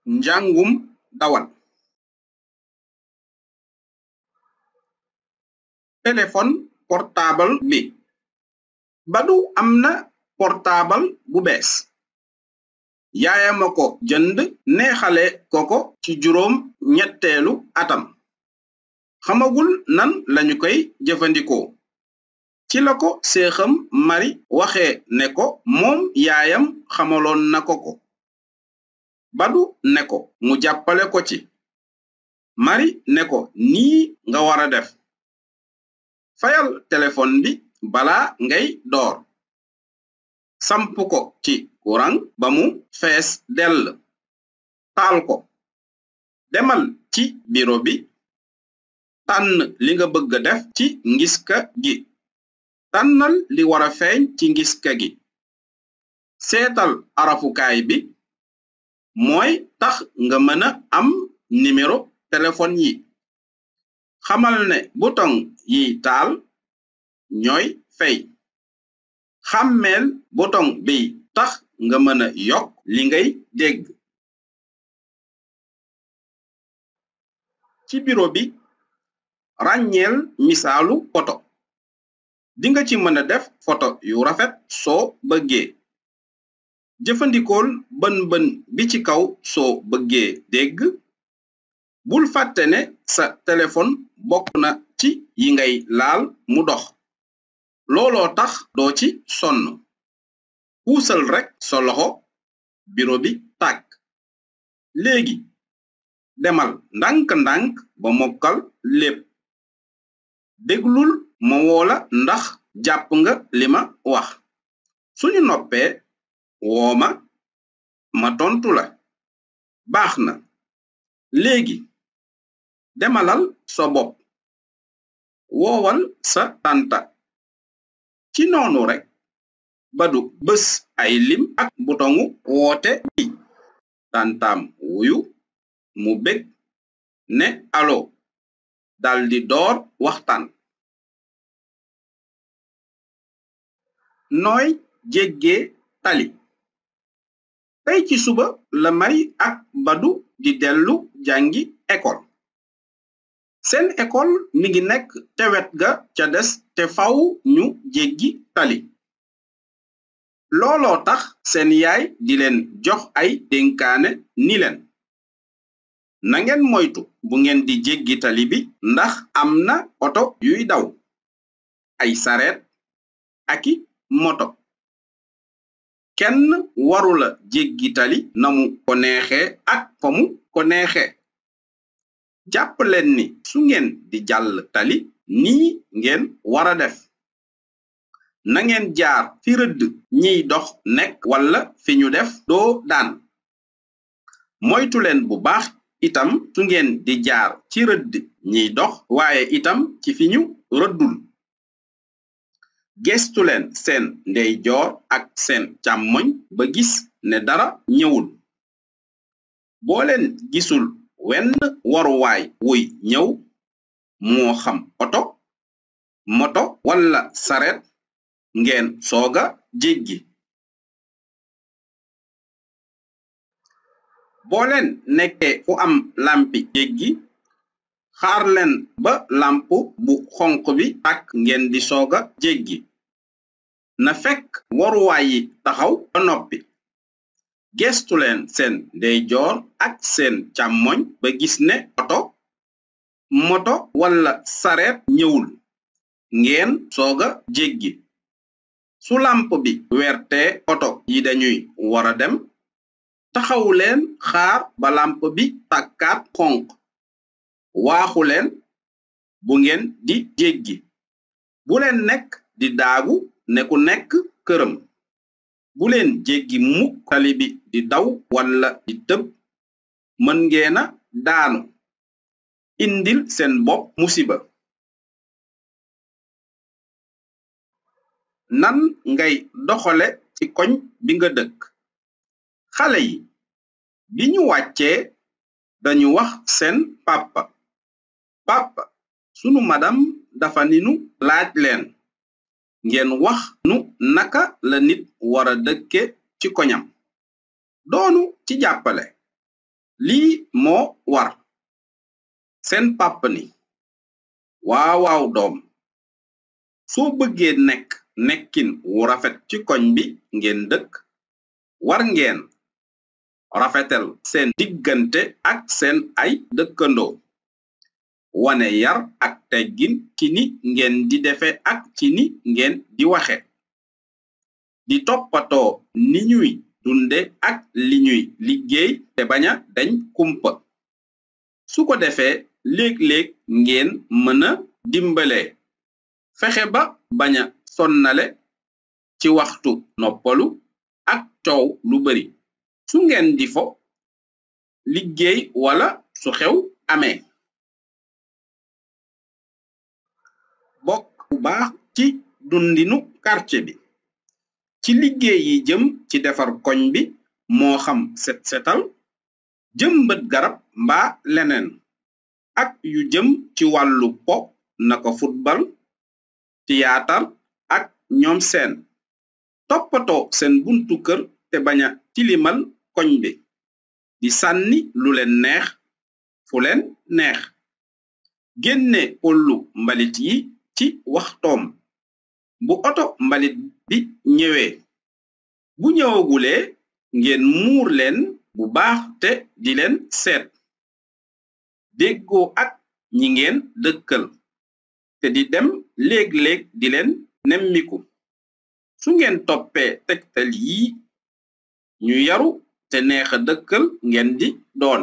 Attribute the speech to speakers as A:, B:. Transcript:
A: Njàngum dawal. Téléphone portable bi. Badu am na portable bu bees. Yaayama ko jënd neexale ko ci juróom ñetteelu atam. Xamagul nan lañu koy jëfandikoo. Ci la ko seexam Mari waxee ne ko moom yaayam xamaloon na ko. Badu ne ko mu jàppale ko ci. Mari ne ko nii nga wara def. Fayal téléphone bi bala ngay door. Samp ko ci kurang ba mu fees dell. Taal ko. Demal ci biro bi. Tànn li nga bëgg def ci ngiska gi. Tànnal li wara feeñ ci ngiska gi. Seetal arafukaay bi. Mooy tax nga mëna am numéro téléphone yi. Xamal ne bouton yi taal ñooy fay. Xàmmeel bouton bi tax nga mëna yokk li ngay dégg. Ci biro bi ràññeel misaalu photo. Dinga ci mëna def photo yu rafet soo bëggee. Jëfandikool bën bi ci kaw soo bëggee dégg. Bul fàtte ne sa téléphone bokk na ci yi ngay laal mu dox. Looloo tax doo ci sonn. Puusal rekk sa loxo biro bi tàkk. Léegi demal ndànk-ndànk ba mokkal lépp. Déglul ma woola ndax jàpp nga li ma wax. Suñu noppee wooma ma tontu la. Baax na. Léegi demalal sa bopp. Woowal sa tànta. Ci noonu rekk Badu bës ay lim ak butongu woote bi. Tàntaam wuyu mu bég ne alo daldi door waxtaan. Nooy jéggee tali. Tey ci suba la Mari ak Badu di dellu jàngi école. Seen école mi ngi nekk te wet ga ca des te faw ñu jéggi tali. Looloo tax seen yaay di leen jox ay dénkaane ni leen. Na ngeen moytu bu ngeen di jéggi tali bi ndax am na oto yuy daw. Ay sareet aki moto. Kenn warula jéggi tali na mu ko neexee ak fa mu ko neexee. Jàpp leen ni su ngeen di jàll tali nii ngeen wara def. Na ngeen jaar fi rëdd ñiy dox nekk walla fi ñu def doo daan. Moytu leen bu baax itam su ngeen di jaar ci rëdd ñiy dox waaye itam ci fi ñu rëddul. Gestu leen seen ndeyjoor ak seen càmmoñ ba gis ne dara ñëwul. Boo leen gisul wenn waruwaay wuy ñëw moo xam oto moto walla saret ngeen sooga jéggi. Boo leen nekkee fu am lampi jéggi xaar leen ba lamp bu xonq bi ak ngeen di sooga jéggi. Na fekk waruwaay yi taxaw ba noppi. Gestu leen seen ndeyjoor ak seen càmmoñ ba gis ne oto moto walla sareet ñëwul ngeen sooga jéggi. Su lamp bi werte oto yi dañuy wara dem. Taxawu leen xaar ba lamp bi tàkkaat xonq. Waaxu leen bu ngeen di jéggi. Bu leen nekk di daagu ne ku nekk këram. Bu leen jéggi mukk tali bi di daw walla di tëb. Mën ngeena daanu. Indil seen bopp musiba. Nan ngay doxale ci koñ bi nga dëkk. Xale yi bi ñu wàccee dañu wax seen papa. Papa sunu madam dafa ninu laaj leen. Ngeen wax nu naka la nit wara dëkke ci koñam. Doonu ci jàppale. lii moo war seen papa ni waaw doom soo bëggee nekkin wu rafet ci koñ bi ngeen dëkk war ngeen rafetal seen diggante ak seen ay dëkkandoo wane yar ak teggin ci ni ngeen di defe ak ci ni ngeen di waxe di toppatoo ni ñuy dunde ak li ñuy liggéey te baña dañ kumpa su ko defee léeg-léeg ngeen mën a dimbale fexe ba baña sonnale ci waxtu noppalu ak coow lu bari su ngeen di fo liggéey wala su xew amee bokk bu baax ci dundinu quartier bi ci liggéey yi jëm ci defar koñ bi moo xam setal jëmbat garab mbaa leneen ak yu jëm ci wàllu po naka football tiyaatar ak ñoom seen toppatoo seen buntu kër te baña tilimal koñ bi di sànni lu leen neex fu leen neex génne pollu mbalit yi ci waxtoom bu oto mbalit bi ñëwee bu ñëwagulee ngeen muur leen bu baax te di leen seet déggoo ak ñi ngeen dëkkal te di dem léeg-léeg di leen nemmiku su ngeen toppee tegtal yi ñu yaru te neexa dëkkal ngeen di doon